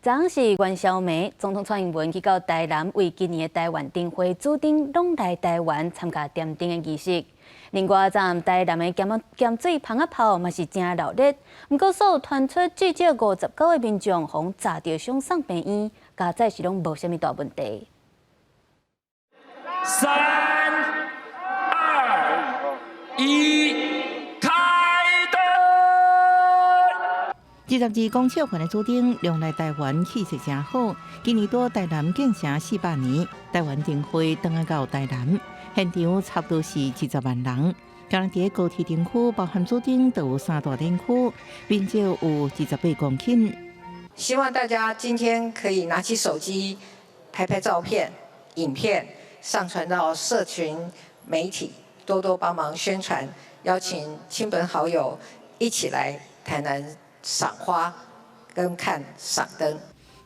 昨昏是元宵暝，總統蔡英文去到台南，為今年的台灣燈會主燈攏來台灣參加點燈的儀式。另外，昨暗台南的鹹鹹水蜂仔炮嘛是誠熱鬧，毋過所有傳出至少59個民眾予炸著傷送病院，佳哉是攏無啥物大問題。三、二、一，開燈！22公尺懸的主燈亮來台灣，氣勢誠好。今年佇台南建城400年，台灣燈會轉來到台南，現場差不多是20萬人。今日佇高鐵燈區，包含主燈都有三大燈區，面積有28公頃。希望大家今天可以拿起手機拍拍照片、影片，上傳到社群媒體，多多幫忙宣傳，邀請親朋好友一起來台南賞花跟看賞燈。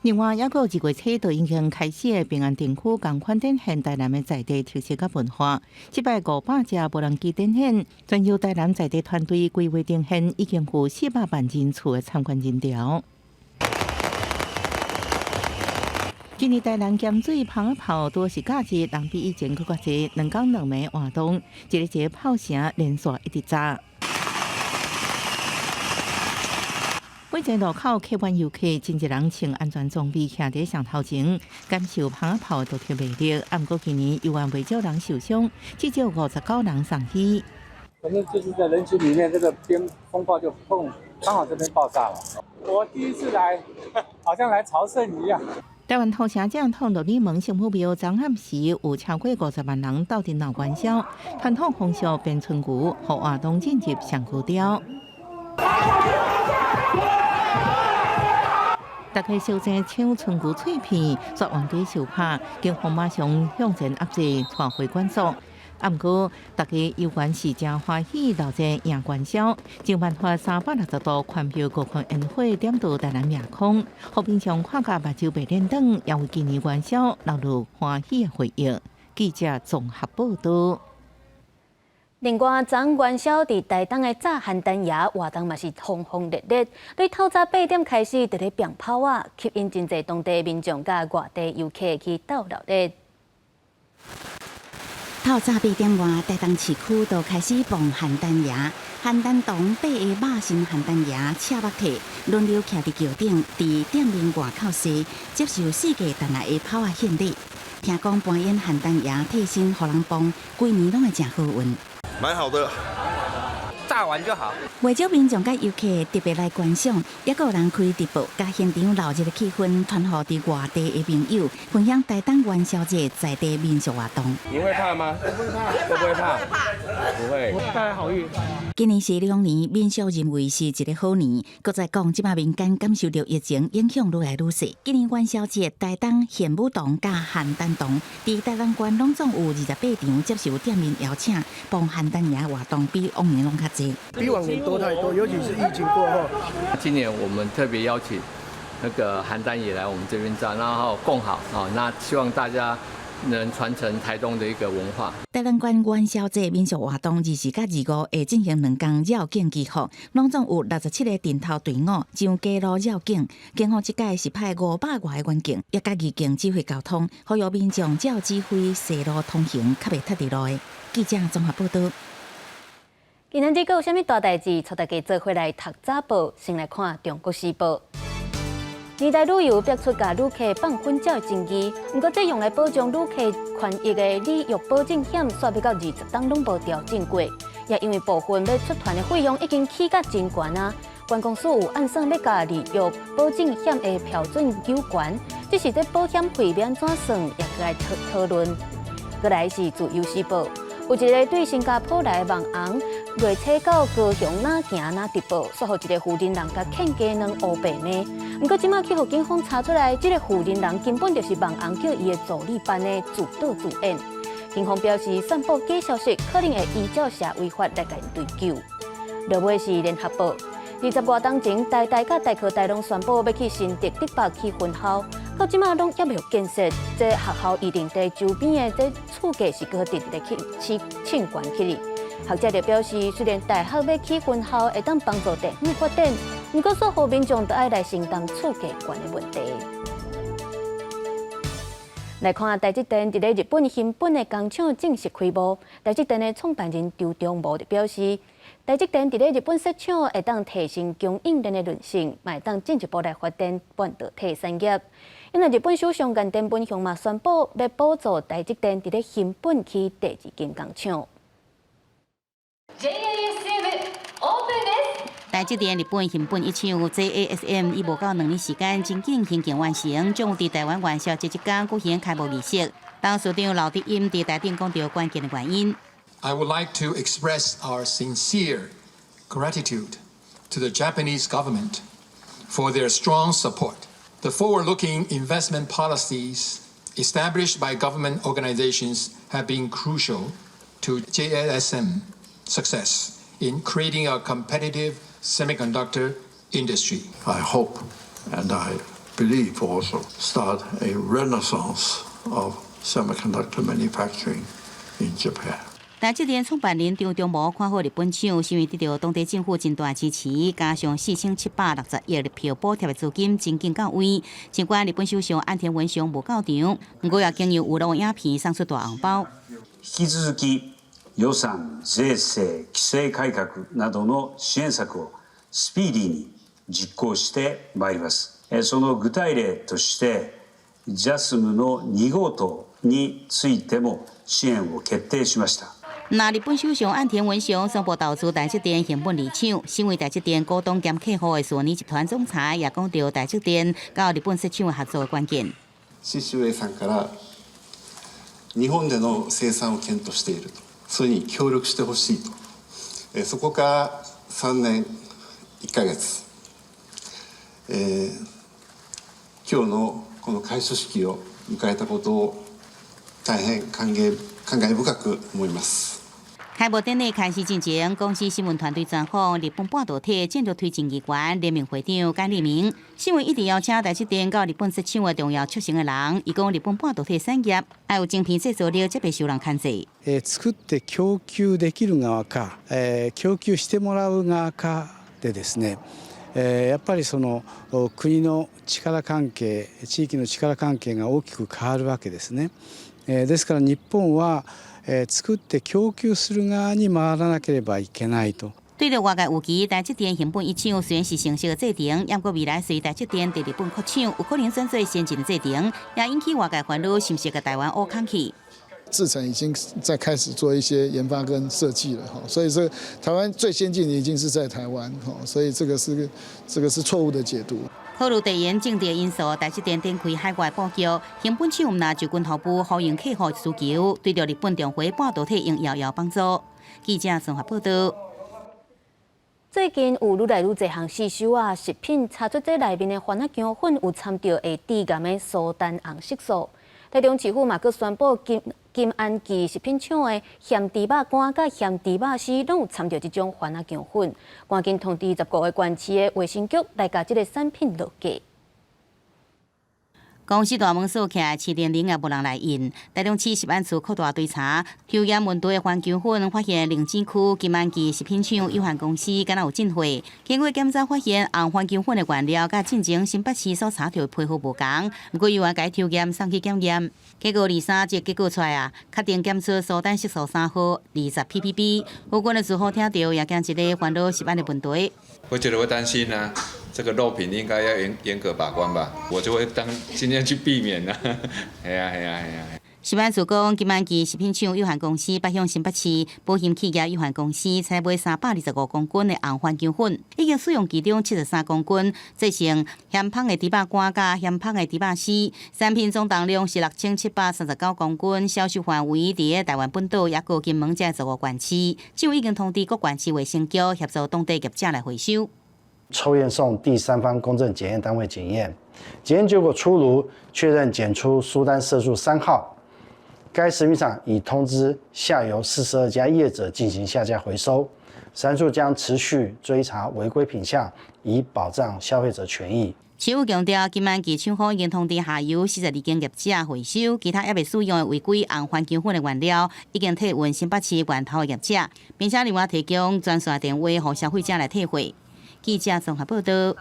另外，猶閣有2月初就已經開始的平安燈區，仝款展現台南的在地特色佮文化。這擺500隻無人機展現，全由台南在地團隊規劃呈現，已經有400萬人次的參觀人潮。今年台南鹹水蜂仔炮多是假日，人比以前閣較濟，兩工兩暝活動，一个一个炮聲連續一直炸。每一個路口客滿遊客，真濟人穿安全裝備，徛佇上頭前，感受蜂仔炮的獨特魅力。啊，毋過今年猶原袂少人受傷，至少59人送醫。反正就是在人群裡面，這個鞭風炮就碰，剛好這邊爆炸了。我第一次來，好像來朝聖一樣。台灣土城正統鹿耳門聖母廟，昨暗時有超過50萬人鬥陣鬧元宵，傳統風俗鞭春牛，予活動進入上高潮。大家相爭搶春牛脆片，煞冤家相拍，警方馬上向前壓制，帶回管束。啊，毋過大家猶原是誠歡喜，鬧熱迎元宵，想辦法360度寬頻高空煙火點到台南夜空，予民眾看甲目睭袂連轉，也為今年元宵留落歡喜的回憶。記者綜合報道。另外，昨元宵佇台東的炸寒單爺活動嘛是轟轟烈烈，對透早8點開始佇咧放炮仔，吸引真濟當地民眾佮外地遊客去鬥熱鬧。透早8點外，台東市區就開始放寒單爺，寒單堂八個肉身寒單爺赤目體輪流徛佇橋頂，佇店面外口踅，接受四界傳來的炮仔獻禮。聽講扮演寒單爺替身予人放，規年攏會誠好運。蠻好的，炸完就好。袂少民眾佮遊客特別來觀賞，猶閣有人開直播，共現場鬧熱的氣氛傳予佇外地的朋友，分享台東元宵節在地民俗活動。你會怕嗎？不會怕，會不會怕？不會。帶來好運。今年是龍年，民俗認為是一個好年。閣再講，這擺民間感受著疫情影響愈來愈細。今年元宵節，台東玄武洞佮寒單洞，佇台南縣攏總有28場接受店面邀請，放寒單爺活動比往年攏較濟。比往年多太多，尤其是疫情過後。今年我們特別邀請那個寒單爺來我們這邊炸，然後共好啊，那希望大家能傳承台東的一個文化。台南縣元宵節民俗活動24佮25會進行兩工繞境祈福，攏總有67個陣頭隊伍上街路繞境。警方這擺是派500外個員警，也佮義警指揮交通，呼籲民眾照指揮踅路通行，較袂塞佇路的。記者綜合報道。今仔日閣有啥物大代誌？帶大家做伙來讀早報，先來看《中國時報》。年代旅遊逼出共旅客放粉鳥的爭議，毋過這用來保障旅客權益的旅遊保證險，煞欲到20冬攏無調整過，也因為部分欲出團的費用已經起甲真懸啊。觀光署有按算欲共旅遊保證險的標準糾懸，只是這保險費欲按怎算，也閣愛討論。閣來是《自由時報》。有一个對新加坡來的網紅，月初到高雄哪行哪直播，煞予一个婦人人共騙雞卵烏白罵。毋過這馬去予警方查出來，這个婦人人根本就是網紅叫伊的助理扮的自導自演。警方表示，散布假消息可能會依照社維法來共追究。落尾是聯合報，20外冬前，台大佮台科大攏宣布欲去新竹竹北起分校。到這馬攏猶未有建設，這學校預定地周邊的這厝價是閣直直咧起起衝懸起去。學者就表示，雖然大學欲起分校會當幫助地方發展，毋過煞予民眾著愛來承擔厝價懸的問題。來看台積電佇咧日本熊本的工廠正式開幕。台積電的創辦人張忠謀就表示，台積電佇咧日本設廠會當提升供應鏈的韌性，嘛會當進一步來發展半導體產業。因為日本首相岸田文雄嘛宣布，欲補助台積電佇咧熊本起第二間工廠。 JASM オープンです。台積電日本熊本一廠 JASM 以無夠2年時間，真緊興建完成，將佇台灣元宵節這工舉行開幕儀式。董事長劉德音佇台頂講著關鍵的原因。 I would like to express our sincere gratitude to the Japanese government for their strong support. The forward-looking investment policies established by government organizations have been crucial to JASM success in creating a competitive semiconductor industry. I hope and I believe also start a renaissance of semiconductor manufacturing in Japan. 台積電創辦人張忠謀看好日本廠，是因為得著當地政府真大支持，加上4760億日票補貼的資金真緊到位。儘管日本首相岸田文雄無到場，毋過也經由娛樂影片送出大紅包。引き続き予算、税制、規制改革などの支援策をスピーディーに実行してまいります。その具体例として、ジャスムの2号棟についても支援を決定しました。那日本首相岸田文雄宣布投資台積電熊本二廠，身為台積電股東兼客戶的索尼集團總裁也講著台積電佮日本設廠合作的關鍵。シシュエイさんから日本での生産を検討していると、それに協力してほしいと、そこから3年1ヶ月、今日のこの開所式を迎えたことを大変感慨感慨深く思います。開幕典禮開始進前，公視新聞團隊專訪日本半導體戰略推進議員聯名會長簡立明，新聞一直邀請台積電佮日本設廠的重要促成的人，伊講日本半導體產業愛有晶片製造力，才袂受人牽制。作って供給できる側か、供給してもらう側かでですね、やっぱりその国の力関係、地域の力関係が大きく変わるわけですね。ですから日本は作って供給する側に回らなければいけないと。對著外界預期，台積電熊本一廠雖然是成熟的製程，毋過未來隨台積電佇日本擴廠，有可能轉做先進的製程，也引起外界煩惱，是毋是共台灣挖空去？製程已經在開始做一些研發跟設計了，哈，所以這台灣最先進的已經是在台灣，哈，所以這個是錯誤的解讀。考慮地緣政治因素，台積電展開海外布局，熊本廠毋但就軍頭部呼應客戶需求，對著日本重回半導體應遙遙幫助。記者綜合報道。最近有愈來愈濟項試收啊，食品查出這內面的番仔薑粉有摻著會致癌的蘇丹紅色素。台中市府嘛，閣宣布金金安記食品廠的鹹豬肉乾佮鹹豬肉絲攏有摻著這種番仔薑粉，趕緊通知15個縣市的衛生局來共這个產品落架。公司大門鎖起來，市電鈴也無人來應。台中市食安處擴大追查，抽驗問題的番薑粉，發現龍井區金安記食品廠有限公司敢若有進貨。經過檢查發現，紅番薑粉的原料佮進前新北市所查著的批號無仝，毋過猶原共抽驗送去檢驗，結果二三日結果出來啊，確定檢出蘇丹色素3號20 ppb。有關的住戶聽著也驚一个煩惱食安的問題。我覺得會擔心啊，這個肉品應該要嚴嚴格把關吧，我就會當盡量去避免啦。係啊係啊係啊。食安處講，金安記食品廠有限公司捌向新北市保險企業有限公司採買325公斤的紅番薑粉，已經使用其中73公斤，製成鹹香的豬肉乾佮鹹香的豬肉絲。產品總重量是6739公斤，銷售範圍佇台灣本島抑閣金門這15個縣市，政府已經通知各縣市衛生局協助當地業者來回收。抽驗送第三方公證檢驗單位檢驗，檢驗結果出爐，確認檢出蘇丹色素3號。該食品廠已通知下游42家業者進行下架回收，食安處將持續追查違規品項，以保障消費者權益。市府強調，金安記廠方已經通知下游42間業者回收，其他猶未使用的違規紅番薑粉的原料，已經退運新北市源頭的業者，並且另外提供專線電話予消費者來退貨。記者綜合報道。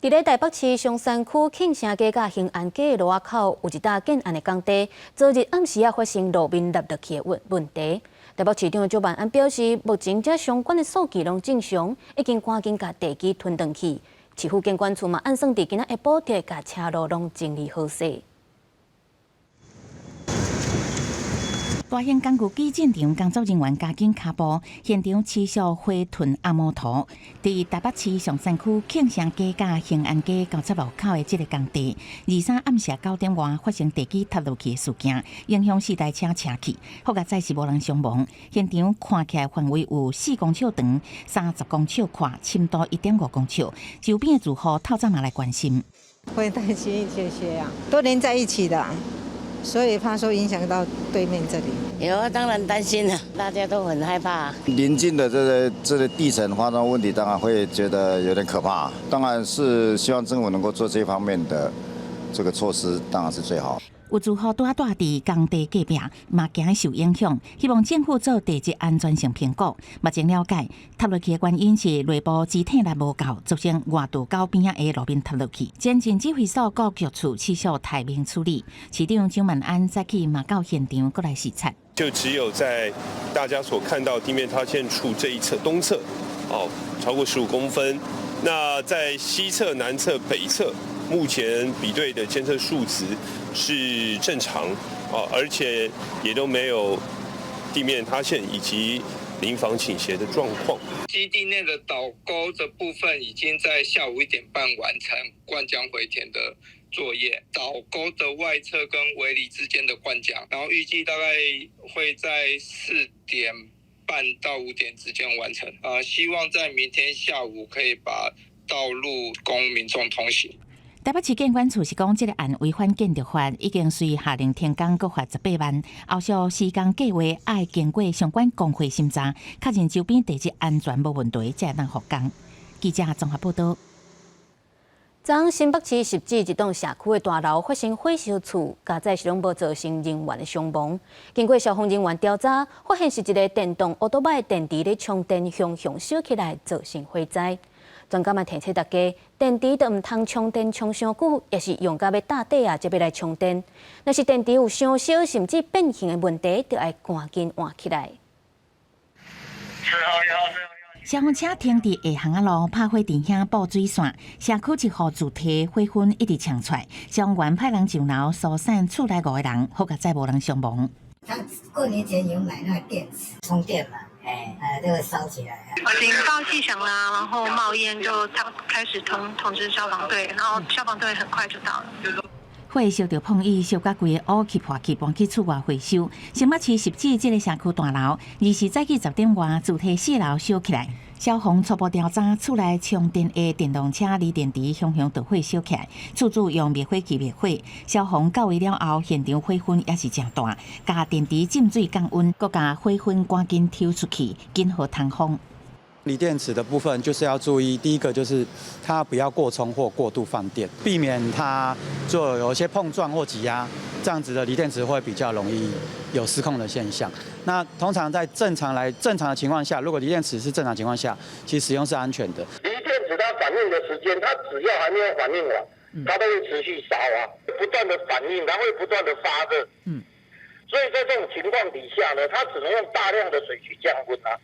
佇咧台北市松山區慶城街佮興安街的路仔口，有一搭建案的工地，昨日暗時仔發生路面凹落去的問題。台北市長蔣萬安表示，目前這相關的數據攏正常，已經趕緊共地基吞轉去。市府建管處嘛，按算佇今仔下晡就共車路攏整理好勢。大型工具機進場，工作人員加緊跤步，現場持續回屯阿摩塗。佇台北市松山區慶城街佮興安街交叉路口的這個工地，23暗時9點外發生地基塌落去的事件，影響四台車車去，好佳哉是無人傷亡。現場看起來範圍有4公尺長、30公尺闊，深度1.5公尺。周邊的住戶透早嘛來關心，會擔心這些啊，都連在一起的。所以怕說影響到對面這裡。有啊，當然擔心了，大家都很害怕。鄰近的這個地層發生問題，當然會覺得有點可怕。當然是希望政府能夠做這方面的這個措施，當然是最好。有住戶拄仔住佇工地隔壁，嘛驚受影響，希望政府做地質安全性評估。目前了解，塌落去的原因是內部支撐力無夠，造成外道溝邊仔的路面塌落去。前進指揮所各局處持續待命處理。市長蔣萬安早起嘛到現場閣來視察。就只有在大家所看到地面塌陷處這一側東側，哦，超過15公分。那在西側、南側、北側，目前比對的監測數值是正常，啊，而且也都沒有地面塌陷以及鄰房傾斜的狀況。基地內的導溝的部分已經在下午1點半完成灌漿回填的作業，導溝的外側跟圍籬之間的灌漿，然後預計大概會在4點半到5點之間完成。啊，希望在明天下午可以把道路供民眾通行。台北市建管處是講，這個案違反建築法，已經隨下令停工，閣罰18萬。後續施工計劃愛經過相關工會審查，確認周邊地質安全無問題，才會當復工。記者綜合報道。昨新北市汐止一棟社區的大樓發生火燒厝，佳哉是攏無造成人員的傷亡。經過消防人員調查，發現是一个電動歐多擺電池咧充電，熊熊燒起來，造成火災。專家嘛提醒大家，電池都毋通充電充傷久，抑是用到欲貼底啊，才欲來充電。若是電池有傷燒甚至變形的問題，就愛趕緊換起來。消防車停佇下巷仔路，拍火佇遐布水線，社區一戶住宅火薰一直衝出來，消防員派人上樓疏散厝內五個人，好佳哉無人傷亡。他過年前有買那個電池充電嘛？哎，這個燒起來。警報器響啦，然後冒煙就他開始通知消防隊，然後消防隊很快就到了。火燒著碰椅，燒甲規个烏去破去，搬去厝外回收。新北市汐止這个社區大樓，24早起10點外，主體四樓燒起來。消防初步調查，厝內充電的電動車鋰電池熊熊著火燒起來，厝主用滅火器滅火。消防到位了後，現場火薰也是誠大，共電池浸水降溫，閣共火薰趕緊抽出去，緊予通風。鋰電池的部分就是要注意，第一個就是它不要過充或過度放電，避免它做有一些碰撞或擠壓，這樣子的鋰電池會比較容易有失控的現象。那通常在正常的情況下，如果鋰電池是正常情況下，其實使用是安全的。鋰電池它反應的時間，它只要還沒有反應完，它都會持續燒啊，不斷的反應，它會不斷的發熱。所以在這種情況底下呢，它只能用大量的水去降溫啊。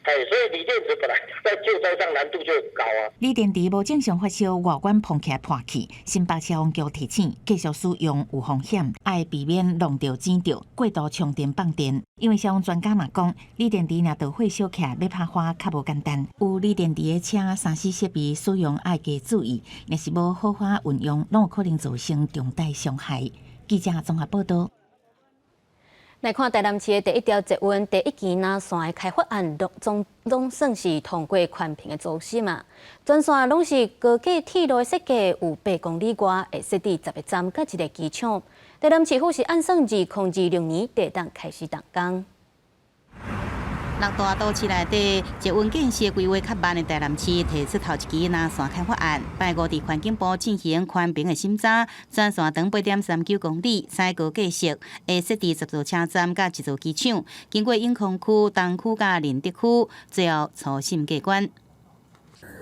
哎，所以鋰電池本來在救災上難度就很高啊。鋰電池無正常發燒，外觀膨起來破去。新北消防局提醒，繼續使用有風險，愛避免弄著、剪著、過度充電放電。因為消防專家嘛講，鋰電池若著火燒起來，欲拍火較無簡單。有鋰電池的車，3C 設備使用愛加注意，若是無好好運用，攏有可能造成重大傷害。記者綜合報道。來看台南市的第一條捷運第一期南線的開發案，總算是通過環評的初審啊。全線攏是高架鐵路的設計，有8公里外，會設置10個站佮一个機場。台南市府是按算2026年底當開始動工。六大都市內底捷運建設規劃較慢的台南市提出頭一期南線開發案，拜五佇環境部進行環評的審查，全線長8.39公里，採高架式，會設置10座車站佮一座機場，經過永康區、東區佮仁德區，最後初審過關。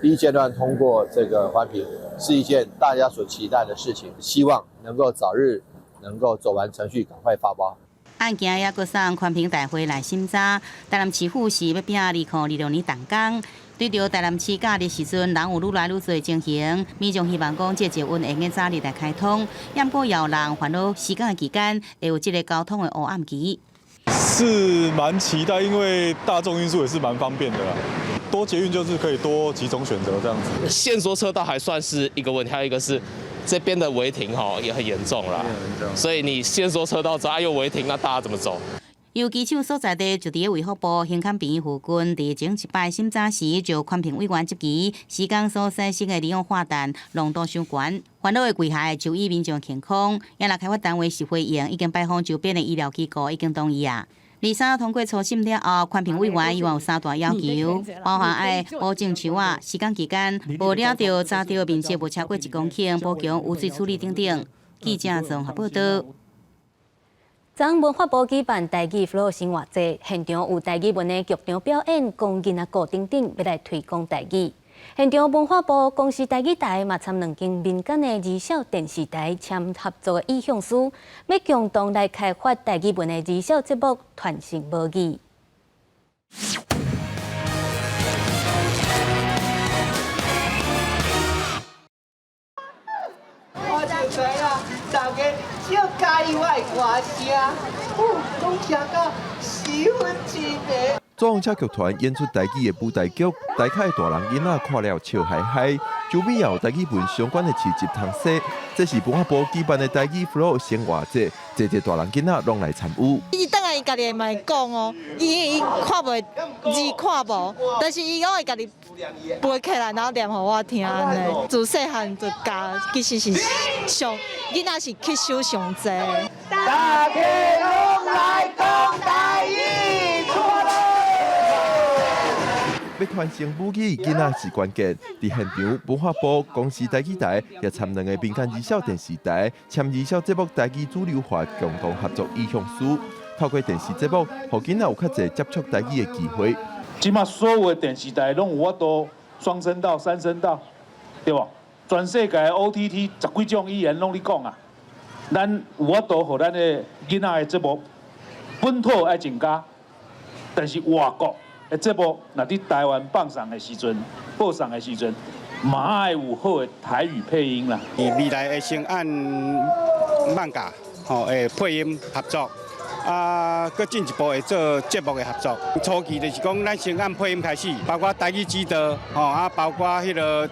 第一階段通過這個環評是一件大家所期待的事情，希望能夠早日能夠走完程序，趕快發包。案件也閣送環評大會來審查，台南市府是欲拼2026年動工。對著台南市假日時陣，人有愈來愈濟情形，民眾希望講這捷運會用早日來開通，毋過也有人煩惱施工的期間會有這个交通的黑暗期。是蠻期待，因為大眾運輸也是蠻方便的啦。多捷運就是可以多幾種選擇，這樣子。限縮車道還算是一個問題，還有一個是這邊的違停吼也很嚴重啦。所以你限縮車道之後又違停，那大家怎麼走？由機場所在地就佇衛福部興坎醫院附近，佇前一擺審查時就環評委員質疑，施工所產生的二氧化氮濃度傷懸，煩惱的危害就醫民眾健康。也若開發單位是回應，已經拜訪周邊的醫療機構，已經同意啊。二三通過初審了後，環評委員伊有三大要求，包含愛保證樹仔，施工期間無掠著鑿著面積無超過1公頃，補強污水處理等等。記者綜合報道。昨文化部舉辦台語 Flow 生活節，現場有台語文的劇場表演、講囡仔故等等，欲來推廣台語。現場文化部公視台語台嘛參兩間民間的兒少電視台簽合作的意向書，欲共同來開發台語文的兒少節目，傳承母語。我就知影，大家足佮意我的歌聲，攏聽到十分之迷。左車劇團演出台語的舞台劇，台下的大人囡仔看了笑嗨嗨。周邊也有台語文相關的市集通踅。這是文化部舉辦的台語 Flow 生活節，濟濟大人囡仔攏來參與。伊轉來伊家己嘛會講哦，伊看袂字看無，但是伊攏會家己背起來，然後念予我聽按呢。自細漢就教，其實是上囡仔是吸收上濟。大家攏來講台語。欲傳承母語，囡仔是關鍵。佇現場，文化部、公視台語台也參兩個民間兒少電視台簽兒少節目台語主流化共同合作意向書，透過電視節目，予囡仔有較濟接觸台語的機會。這馬所有的電視台攏有法度雙聲道、三聲道，對無？全世界 OTT 十幾種語言攏咧講啊，咱有法度予咱的囡仔的節目本土愛增加，但是外國的節目若佇台灣放送的時陣，播送的時陣，嘛愛有好的台語配音啦。未來會先按漫畫吼，會配音合作，啊，閣進一步會做節目的合作。初期就是講，咱先按配音開始，包括台語指導，吼啊，包括彼个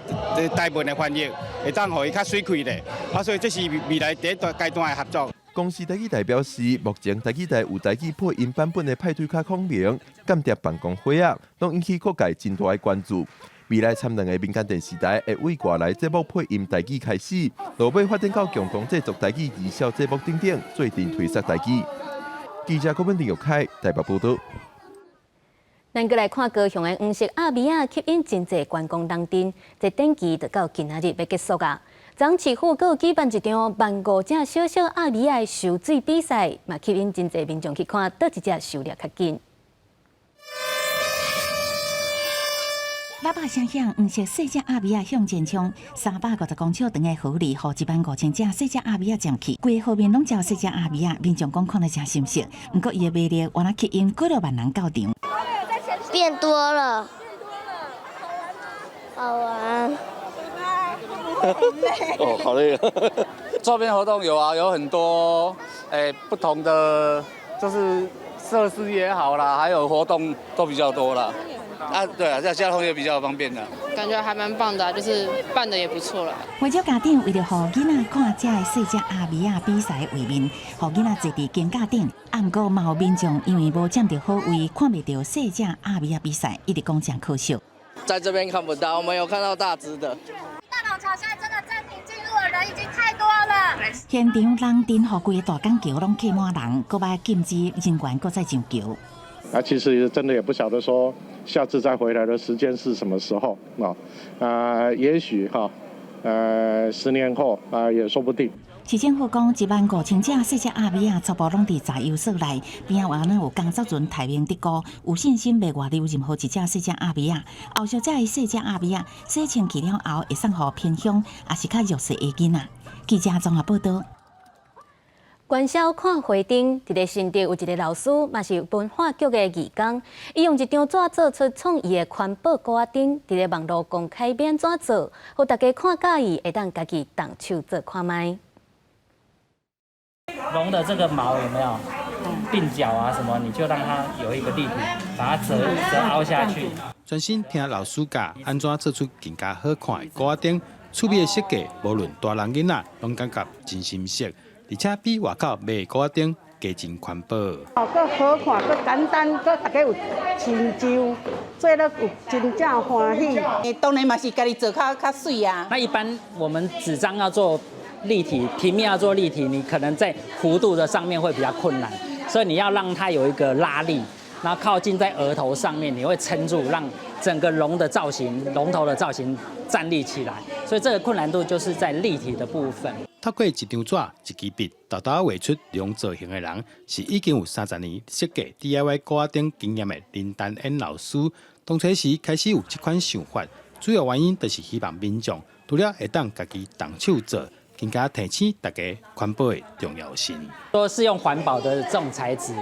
台文的翻譯，會當予伊較媠氣咧。啊，所以這是未來第一段階段的合作。公視台語台表示，目前台語台有台語配音版本的派對卡孔明、間諜辦公會啊，攏引起各界真大的關注。未來參兩个民間電視台會為外來節目配音台語開始，落尾發展到共同製作台語兒少節目等等，做陣推捒台語。記者郭文林玉凱台北報道。咱閣來看高雄的黃色鴨米仔，吸引真濟觀光人陣，這展期就到今仔日欲結束啊。昨市府閣有舉辦一場15,000隻小小鴨米仔的游水比賽，嘛吸引真濟民眾去看，佗一隻狩獵較緊。喇叭聲響，黃色細隻鴨米仔向前衝，350公尺長的河裡，予15,000隻細隻鴨米仔佔去，規个河面攏罩細隻鴨米仔，民眾講看得誠心適。毋過伊的魅力，原來吸引幾若萬人到場。變多了，好玩。哦，好累啊！周邊活動有啊，有很多不同的，就是設施也好啦，還有活動都比較多啦。啊，對啊，這樣交通也比較方便啦。感覺還蠻棒的啊，就是辦得也不錯啦。為咗家長為著予囡仔看這个細隻鴨米仔比賽的畫面，予囡仔坐佇肩胛頂。啊，毋過嘛有民眾因為無佔著好位，看袂著細隻鴨米仔比賽，一直講誠可惜。在這邊看不到，我們有看到大隻的。大腦橋現在真的暫停進入的人已經太多了。現場人陣予規个大港橋攏客滿人，閣愛禁止人員閣再上橋。啊，其實真的也不曉得說下次再回來的時間是什麼時候啊？也許哈，10年後啊，也說不定。市政府講，1.5萬隻細隻鴨仔初步攏佇雜優所內，邊仔猶若有工作人提名得高，有信心袂外流任何一隻細隻鴨仔。後續這个細隻鴨仔洗清氣了後，會送予偏鄉，抑是較弱勢的囡仔。記者綜合報道。關銷看花燈，佇咧新竹有一个老師，嘛是文化局的義工，伊用一張紙做出創意的環保鼓仔燈，佇咧網路公開欲按怎做，予大家看佮意，會當家己動手做看覓。龍的這個毛有沒有鬢角啊？什麼？你就讓它有一個立體，把它折折凹下去。專心聽老師教，按怎做出更加好看的鼓仔燈，趣味的設計，無論大人囡仔，攏感覺真心適。而且比外口賣鼓仔燈加真環保。哦，閣好看，閣簡單，閣大家有親像，做了有真正歡喜。當然嘛是家己做較較媠啊。那一般我們紙張要做立體，平面要做立體，你可能在弧度的上面會比較困難，所以你要讓它有一個拉力，然後靠近在額頭上面，你會撐住，讓整個龍的造型、龍頭的造型站立起來。所以這個困難度就是在立體的部分。透過一張紙、一支筆，沓沓畫出龍造型的人，是已經有30年設計 DIY 鼓仔燈經驗的林丹燕老師。當初時開始有這款想法，主要原因就是希望民眾除了會當家己動手做，更加提醒大家環保的重要性。說是用環保的這種材質，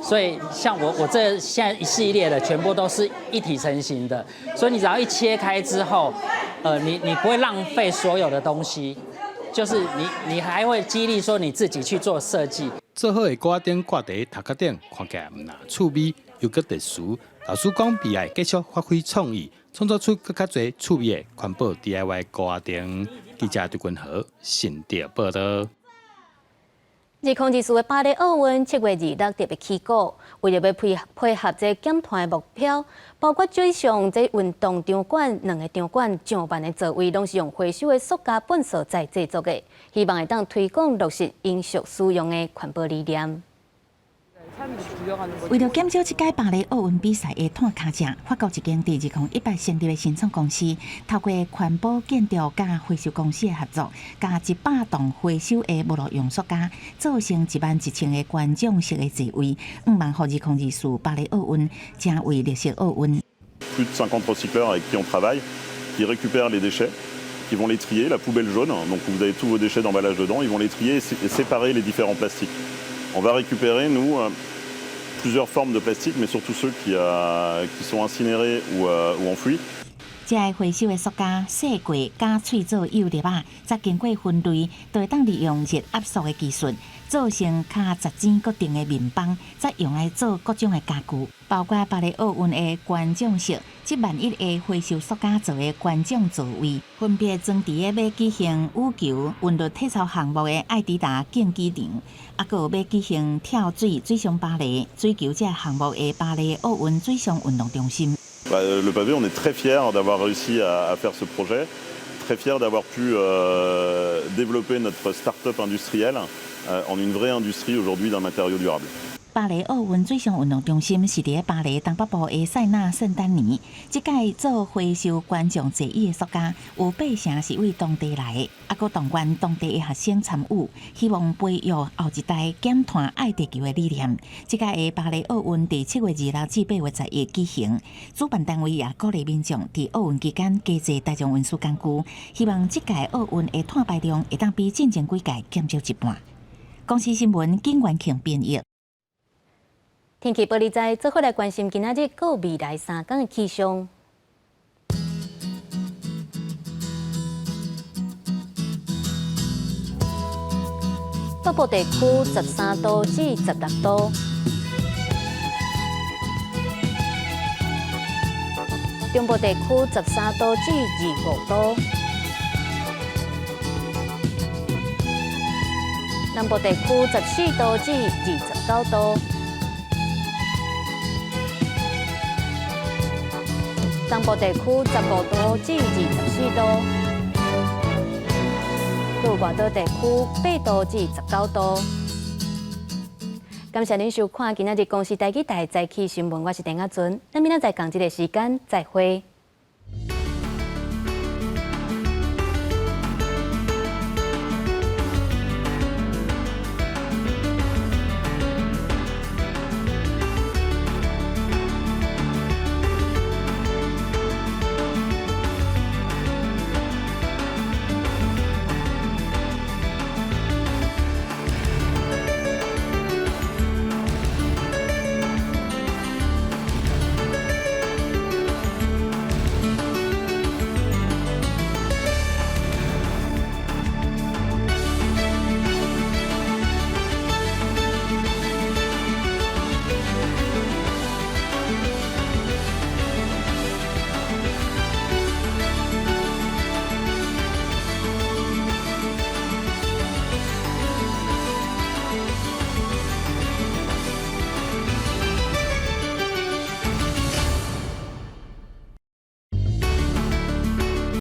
所以像我這現在一系列的全部都是一體成型的，所以你只要一切開之後，你不會浪費所有的東西。就是你還會激勵說你自己去做設計。做好的鼓仔燈掛佇頭殼頂，看起來毋但趣味，又閣特殊。老師講，未來繼續發揮創意，創作出閣較濟趣味的環保 DIY 鼓仔燈。記者張君豪新竹報道。2024的巴黎奧運7月26特別起鼓，為著欲配合這減碳的目標，包括水上這運動場館兩个場館上萬个座位，攏是用回收的塑膠糞掃材製作的，希望會當推廣落實永續使用的環保理念。為著減少這屆巴黎奧運比賽的碳跤跡，法國一間佇2018成立的新創公司，透過環保建築佮回收公司的合作，共100棟回收的無路用塑膠，做成11,000个觀眾席的座位，向望予2024巴黎奧運成為綠色奧運。 Plus de 50 recycleurs avec qui on travaille, qui récupèrent les déchets, qui vont les trier, la poubelle jaune, donc vous avez tous vos déchets d'emballage dedans, ils vont les trier et séparer les différents plastiques. On va récupérer, nous, plusieurs formes de plastique, mais surtout ceux qui sont incinérés ou enfouis. 這个回收的塑膠洗過絞碎做幼粒仔，再經過分類，就會當利用熱壓縮的技術，做成較實踐固定的麵枋，再用來做各種的家具，包括巴黎奧運的觀眾席，這萬一个回收塑膠做的觀眾座位，分別裝佇咧欲舉行羽球、韻律體操項目的愛迪達競技場，抑閣有欲舉行跳水、水上芭蕾、水球這項目的巴黎奧運水上運動中心。 Le pavé, on est très fiers d'avoir réussi à faire ce projet, très fiers d'avoir pu développer notre start-up industrielle en une vraie industrie aujourd'hui d'un matériau durable. 巴黎奧運水上運動中心是佇咧巴黎東北部的塞納聖丹尼。這屆做回收觀眾座椅的塑膠，有八成是對當地來的，抑閣動員當地的學生參與，希望培育後一代減碳愛地球的理念。這屆的巴黎奧運佇7月26至8月11舉行，主辦單位也鼓勵民眾佇奧運期間加坐大眾運輸工具，希望這屆奧運的碳排量會當比進前幾屆減少一半。公視新聞景元慶編譯。天氣報你知，做伙來關心今仔日閣未來3工的氣象。北部地區13度至16度，中部地區13度至25度，南部地區14度至29度。東部地區15度至24度，閣有外島地區8度至19度。感謝您收看今仔日公視台語台早起新聞，我是陳亞純，咱明仔載仝這个時間再會。